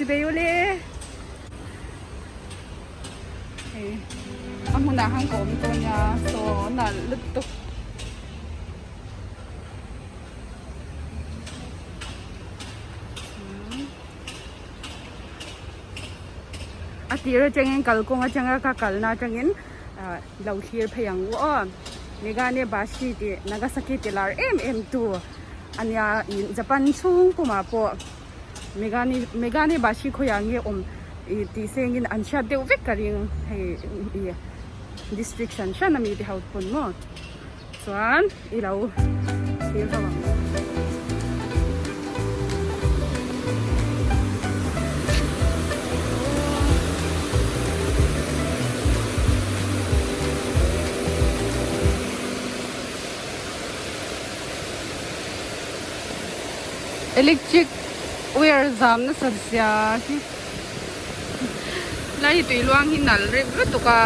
Chibei ule. Hei a hmunah khan ka awm tawh nia saw nalh lutuk. A tir atangin kalkawng atanga ka kalna atangin ah lo thlir phei ang u aw Megane Bashi tih Nagasaki ti lar em em tu ania Japan chhung pumah pawh Megane Megane Bashi khawiah nge awm ih tih sengin an hriat deuh vek ka ring hei ih district hran hran ami te ho pawn maw. Chuan i lo thlir ho ang. Electric wire zam nasa zia hi Lai hi tui luang hi nalh reuh lutuk a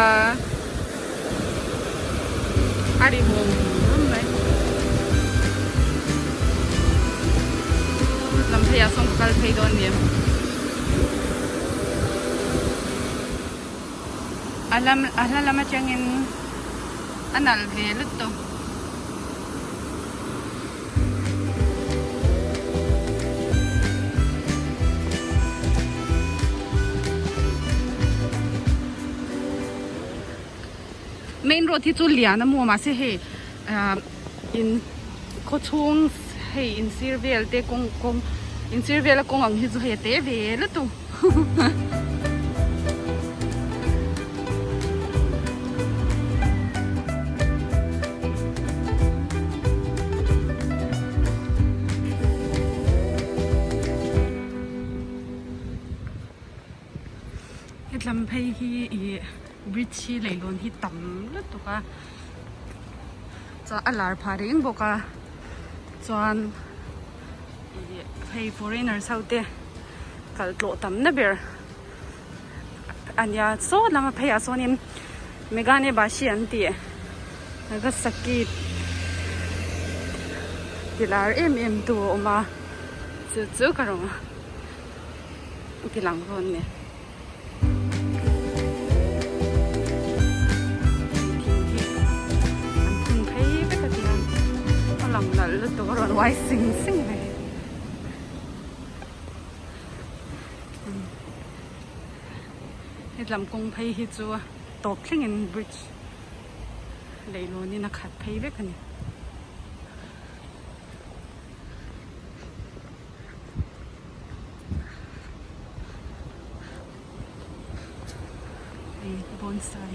a ri hawm hawm mai lam phei ah sawn ka kal phei dawn nia a lam a hla lam atangin a nalh ve lutuk. Main road hi chu lian a maw mahse hei ah in khaw chhung hei in sir vel te kawng kawng in sir vel a kawng ang hi chu hei a te ve lutuk. Hetlam phei hi ih bridge hi leihlawn hi tam lutuk a chuan a lar phah reng bawk a chuan ih hei foreigners ho te kal tlawh tam na ber a nia saw lama phei ah sawnin Megane Bashi an tih Nagasaki ti lar em em tu a awm a chu chu ka rawn ti lang rawn ni. Thing hi an phun phei vek a tiang a lang nalh lutuk a rawn uai sing sing mai. Hetlam kawng phei hi chu tawp thlengin bridge leihlawnin a khat phei vek a ni. Hei bonsai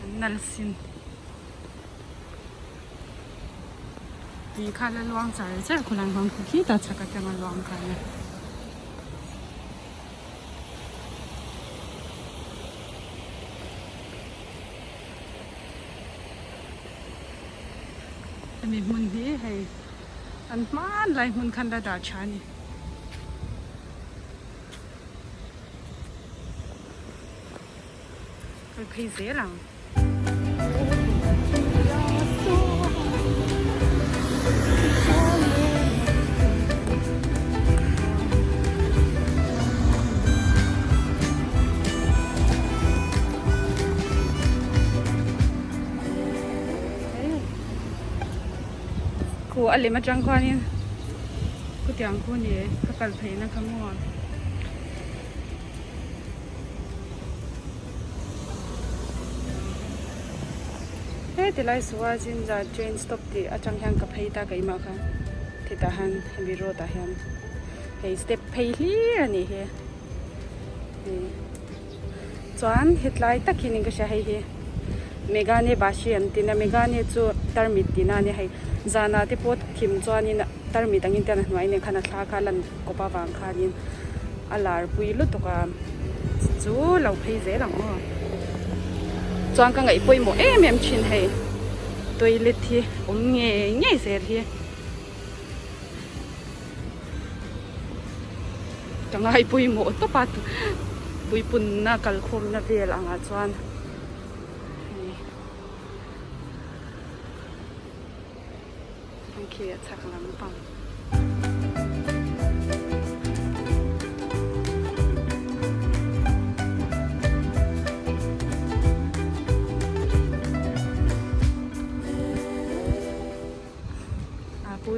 an nalh sin. Tui kha la luang char char khawlai hmang khu khi ta chhak atanga luang kha nia. Hemi hmun hi hei an hmanlai hmun khan la dah tha a ni. Kal phei zel ang. Khu a lem atang khuanin khutiang khu ni ka kal pheina kha maw. Heti lai suwa Jinja train stop tih atang hian ka phei ta keimah kha titah hian hemi road ah hian hei step phei hlir a nih hi chuan hetlai tak hian in ka hria hei hi Megane Bashi an tina Megane chu tarmit tihna a nia hei zanah te pawh thim chuanin tarmit angin te an hnuai nen khan a thla kha a lan kawp avang khanin a lar pui lutuk a chu lo phei zel ang aw chuan ka ngaih pawimawh em em thin hei toilet hi awm ngei ngei zel hi ka ngai pawimawh tawp a puipunna kalkhawmna vel angah chuan hei ang khi a chhak lampang.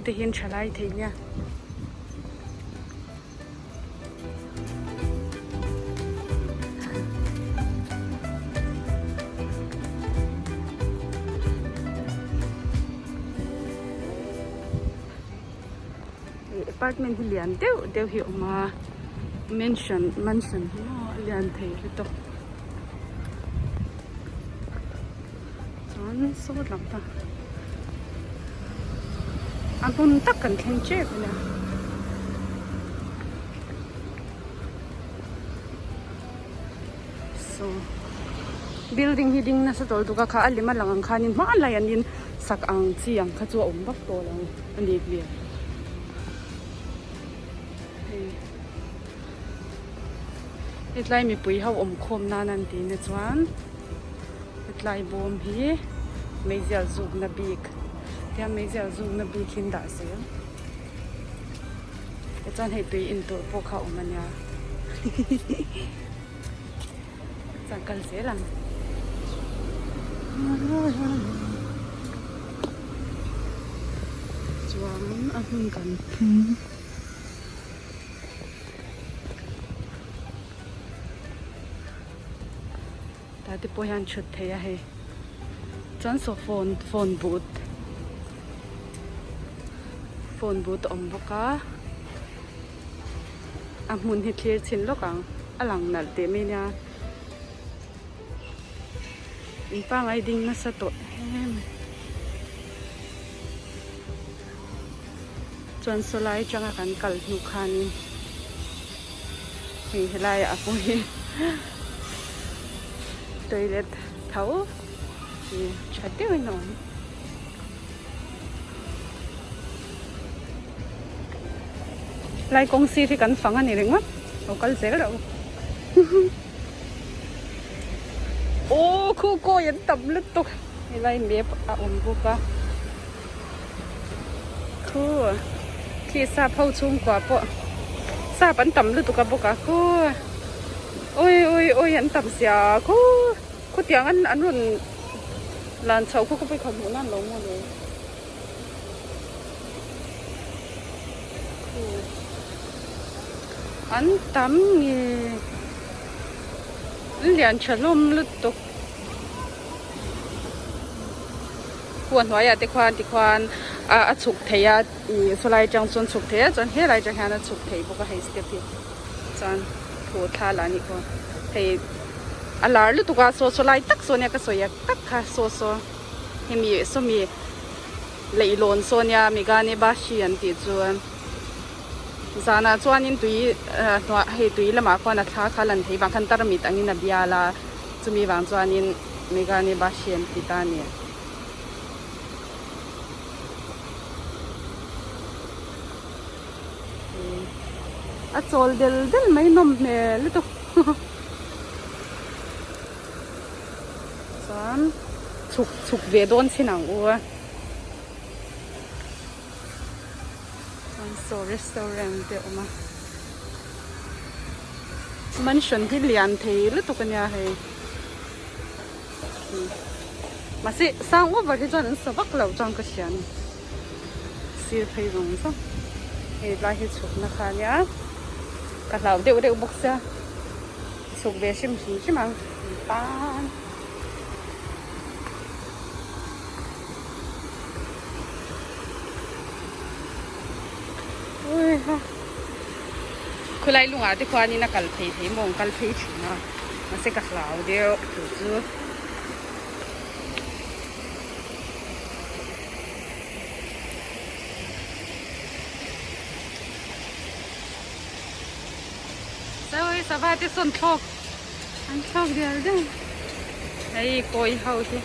te hi an tha lai thei nia. Apartment hi lian deuh deuh hi a awm a mansion mansion hi maw a lian thei lutuk chuan saw lam pang a hmun tak kan thleng tep a nia. Saw building hi ding nasa tawlh tuk a kha a lem a lang ang khanin hmanlai an in sak ang chi ang kha chu a awm vak tawh lo a ni hmel hei hetlai mipui ho awm khawm nan an tih na chuan hetlai bawm hi meizial zukna bik tiang meizial zukna bik hi an dah zel. Tichuan hei tui in tur pawh kha a awm a nia chuan kal zel ang chuan a hmun kan thleng tah te pawh hian thut theih a hei chuan saw phone phone booth phone booth a awm bawk a a hmun hi thlir chhin lawk ang a lang nalh teh mai nia in pangai ding nasa tawh em chuan sawlai atanga kan kal hnu khanin hei helaiah pawh hi toilet tho ih tha deuhin a awm. Lai kawng sir hi kan fang a ni ringawt lo kal zel rawh u aw khu kawi an tam lutuk helai map a awm bawk a khu khi sap ho chhungkua pawh sap an tam lutuk a bawk a khu ui ui ui an tam sia khu khutiang an an rawn lan chhoh khaw khawpui khat hmuh nan lo maw le khu an tam nge an lian tha hlawm lutuk. Khuan hnuaiah te khuan tikhuan ah a chhuk thei a ih sawlai atang chuan chhuk thei a chuan helai atang hian a chhuk thei bawk a hei step hi chuan thu thla lah anih khaw hei a lar lutuk a saw saw lai tak saw nia ka sawi tak kha saw saw hemi sawmi leihlawn saw nia megane bashi an tih chu zanah chuanin tui ah hnuah hei tui lamah khuan a thla kha a lan thei vang khan tarmit angin a bial a chumi vang chuanin. Megane Bashi an ti ta a ni. A chawl del del mai nawm hmel lutuk chuan chhuk chhuk ve dawn chin ang u a chuan saw restaurant te a awm a mansion hi lian thei lutuk a nia hei. Mahse sang over hi chuan an sa vak lo chuan ka hria a ni sir phei zawng zawng hei tlai hi chhukna kha ania ka hlau deuh deuh bawk sia chhuk ve hrim hrim hrim ang tan khulai lungah te khuanin a kal phei thei maw an kal phei thin a. Mahse ka hlau deuh chu chu. Sawi sava te sawn thlawk an thlawk dial dial hei kawi ho hi.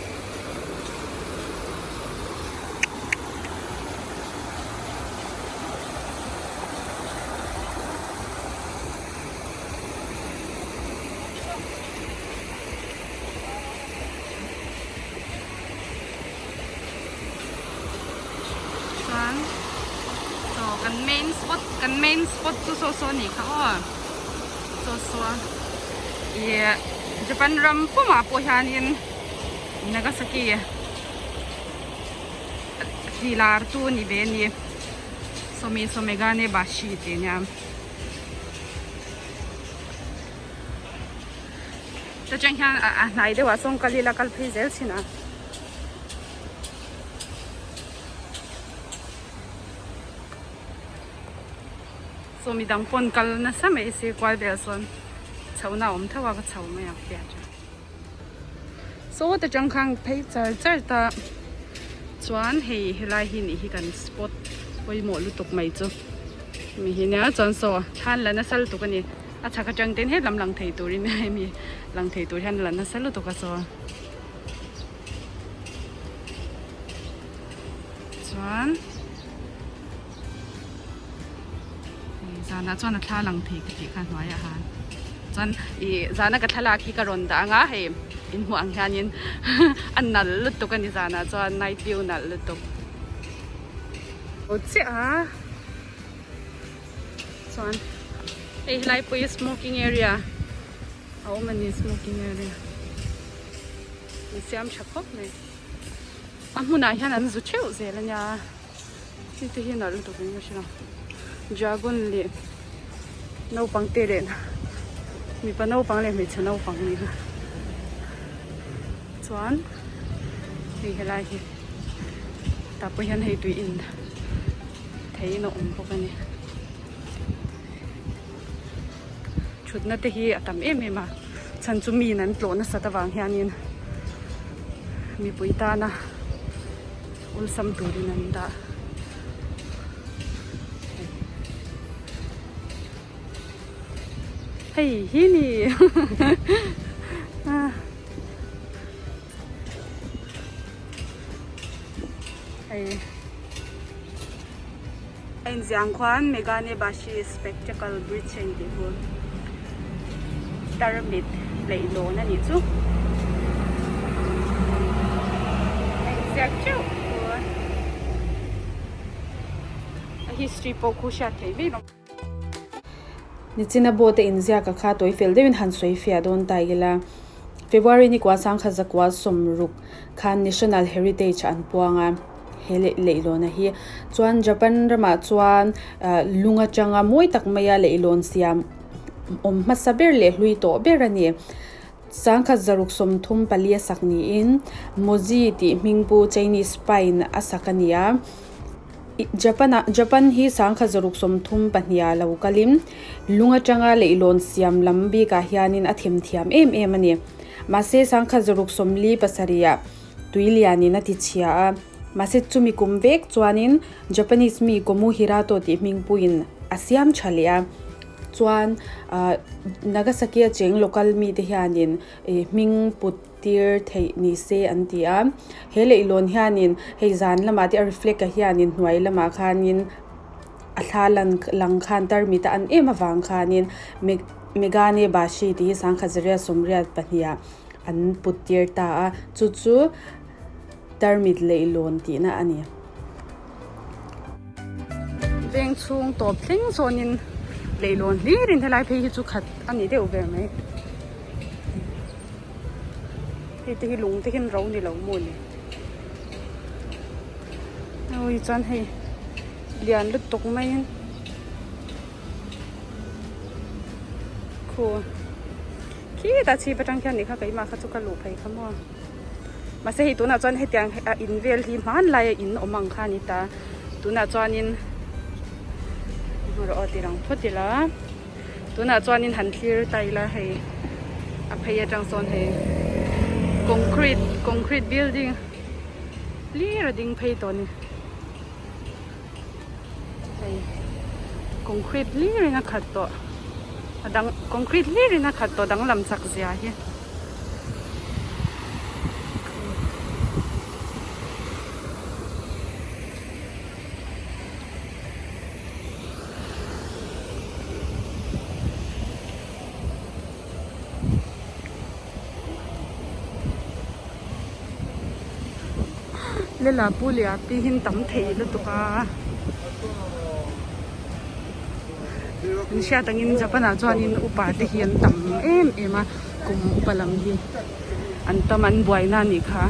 Chuan saw kan main spot kan main spot chu saw saw a nih kha aw saw saw ih Japan ram pumah pawh hianin Nagasaki ti lar tu a ni ve a ni. Sawmi saw Megane Bashi tih ania. Ta chang hian a hnai deuh ah sawn kal ila kal phei zel thin a. Saw midang pawn kal nasa mai se kual vel sawn chhohna a awm tho a ka chho mai ang fiah chu. Saw ta chang khan phei char char ta chuan hei helai hi nih hi kan spot pawimawh lutuk mai chu mi hi nia chuan saw thlan la nasa lutuk a ni a chhak atang ten hetlam lang thei turin hemi lang thei tur hian la nasa lutuk a saw chuan zanah chuan a thla lang thei ka tih kha hnuaiah han chuan ih zana ka thlalak hi ka rawn dah ang a hei in hmuh ang hianin a nalh lutuk a ni zanah chuan night view nalh lutuk aw chiah a chuan hei helai pawh hi smoking area a awm a ni smoking area an siam tha khawp mai a hmunah hian an zu theuh zel a nia. Hei te hi nalh lutuk in ka hria dragon leh naupang te leh mipa naupang leh hmeichhe naupang a ni a chuan hei helai hi tah pawh hian hei tui in theihin a awm bawk a ni thutna te hi a tam em em a chhan chu mi in an tlawh nasat avang hianin mipui tana. Awlsam turin an dah. Hei hi ni hei a inziah ang khuan Megane Bashi Spectacle Bridge a intih hu tarmit leihlawn a nih chu a inziak teuh thu a history pawh khu hriat theih mai bawk. Nichina boat a inziak a kha tawi fel deuhin han sawi fiah dawn ta ila February ni kua sangkhat zakua sawmruk khan National Heritage an puang a. He leihlawn hi chuan Japan ramah chuan lung atanga mawi tak maia leihlawn siam awm hmasa ber leh hlui tawh ber a ni. Sangkhat zaruk sawmthum pali a sak niin Moji tih hming pu Chinese pine a sak a ni a. Japan ah Japan hi sangkhat zaruk sawmthum pahniha lo kalin lung atanga leihlawn siam lam bikah hianin a themthiam em em a ni. Mahse sangkhat zaruk sawmli pasarihah. Tui lianin a ti chhia a, mahse chumi kum vek chuanin Japanese mi Komu Hirato tih hming puiin a siam tha leh a, chuan ah Nagasaki a cheng local mite hianin ih hming put tir theih ni se an ti a, he leihlawn hianin hei zan lamah te a reflect ah hianin hnuai lamah khanin a thla lan lang khan tarmit a an em avang khanin Megane Bashi tih hi sangkhat zariat sawmriat pahnih ah. An put tir ta a, chu chu tarmit leihlawn tihna a ni. Veng chhung tawp thleng zawnin leihlawn hlirin helai phei hi chu khat a ni deuh ber mai. Hei te hi lung te hian ro ni lo maw ni. Awi chuan hei lian lutuk maiin. Khu khitah chhip atang khian nih kha keimah kha chu ka luh phei kha maw mahse hei tunah chuan hetiang a in vel hi hmanlai a in awm ang kha a ni ta tunah chuanin rawh aw ti lang phawt ila tunah chuanin han thlir ta ila hei a phei atang sawn hei concrete concrete building hlir a ding phei tawh a ni. Hei concrete hlir in a khat tawh a dang concrete hlir in a khat tawh danglam chak zia hi. Lela pu leh a pi hin tam thei lutuk a an hriat angin Japan ah chuanin upa te hi an tam em em a kum upa lam hi an tam an buaina a nih kha.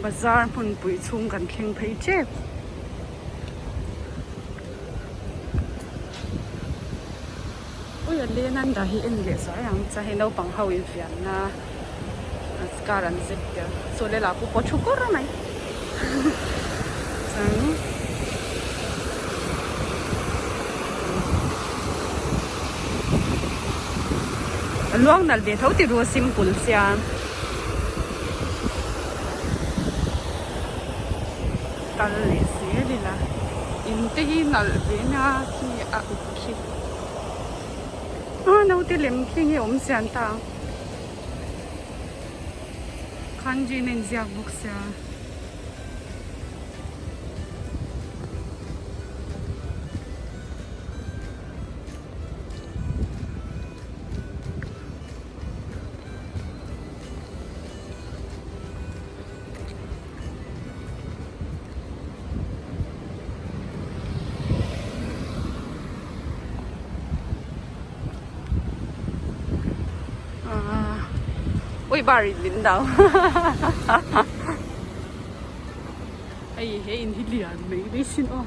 Bazar hmunpui chhung kan thleng phei tep. Ui a len an dah hi en leh zuai ang chuan hei naupang ho infiamna car an zep tel saw lehlah pawh pawh thu kur mai chuan a luang nalh ve tho ti ru a simple sia. Kal leh zel ila in te hi nalh ve nia khi a uk khi a naute lem khi nge awm chian ta ang kanji in a inziak bawk sia. Ui bar in min dau hei he in hi lian mai mai sin aw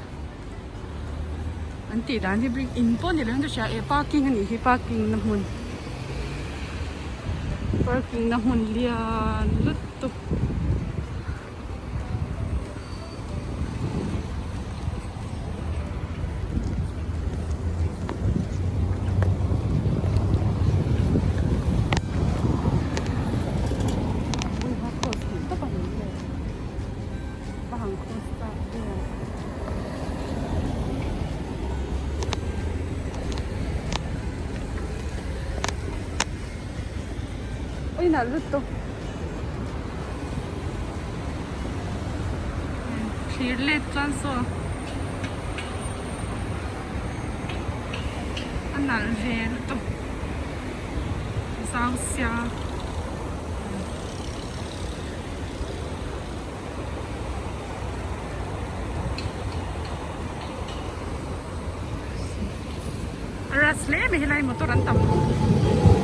an tih dan hi brick in pawh ni lo in ka hria e parking a nih hi parking na hmun parking na hmun lian lutuk. Ui nalh lutuk thlir let chuan saw a nalh ve lutuk zau sia. A ras hle mai helai motor an tam bawk.